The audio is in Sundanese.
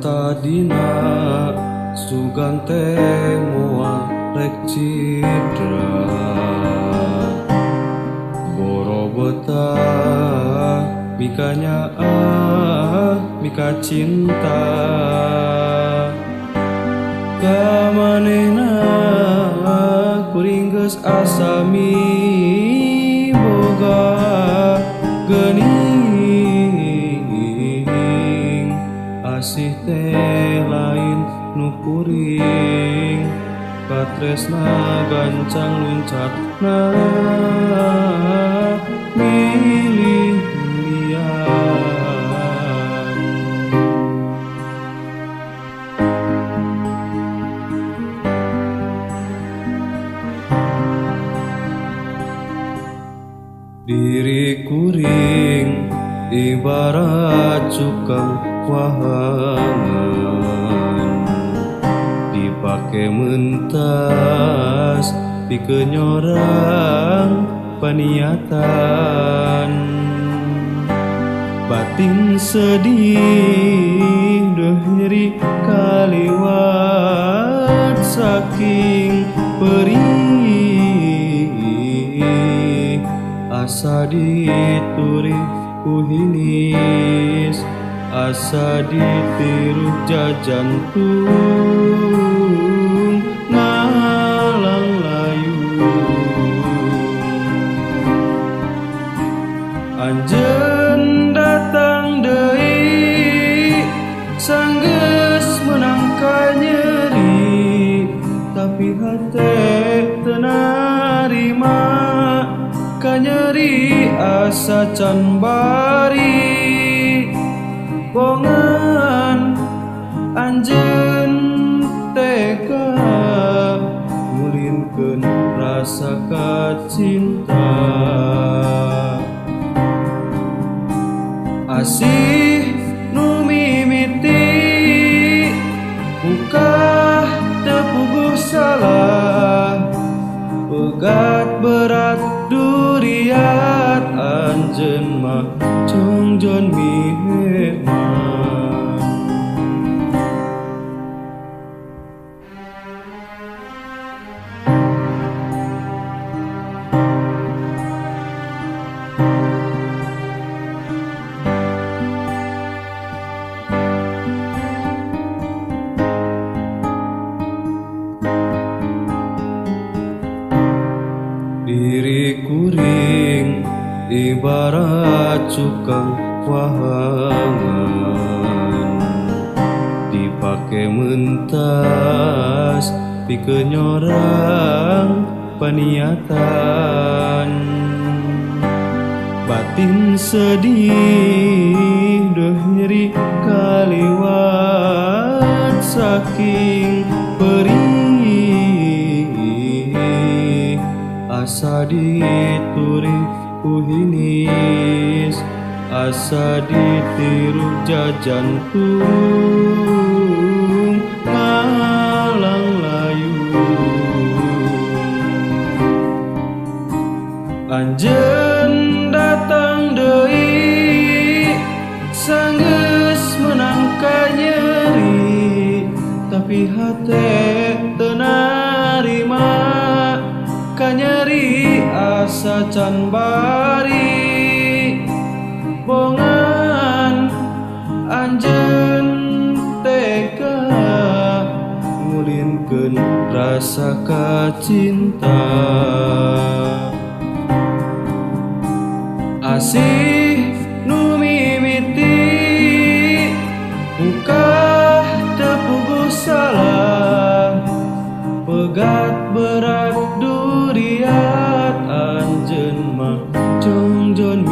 Satadina sugan teh moal rek cidra, borobota mikanya ah mika cinta. Ka manehna kuring geus asa miboga geuning, asih teh lain nu kuring, katresna gancang luncatna milih lian. Diri kuring ibarat cukang wahangan, dipake mentas pikeun nyorang paniatan. Batin sedih duh nyeri kaliwat saking perih, asa dituri ku hinis, asa ditiru jajantung ngalang layu. Anjeun datang deui sanggeus meunang ka nyeri, tapi hate teu narima ka nyeri asa can bari. Bongan anjeun tega ngulinkeun rasa kacinta. Asih nu mimiti mukah teu puguh salah, pegat berat duriat anjeun mah jongjon miheman. Diri kuring ibarat cukang wahangan, dipake mentas pikeun nyorang paniatan. Batin sedih duh nyeri kaliwat saking perih, asa dituri ku hinis, asa ditiru jajantung ngalang layu. Anjeun datang deui sanggeus meunang ka nyeri, tapi hate teu narima ka nyeri asa can bari. Bongan anjeun tega ngulinkeun rasa kacinta. Asih nu mimiti mukah teu puguh salah, pegat berat duriat anjeun mah jongjon.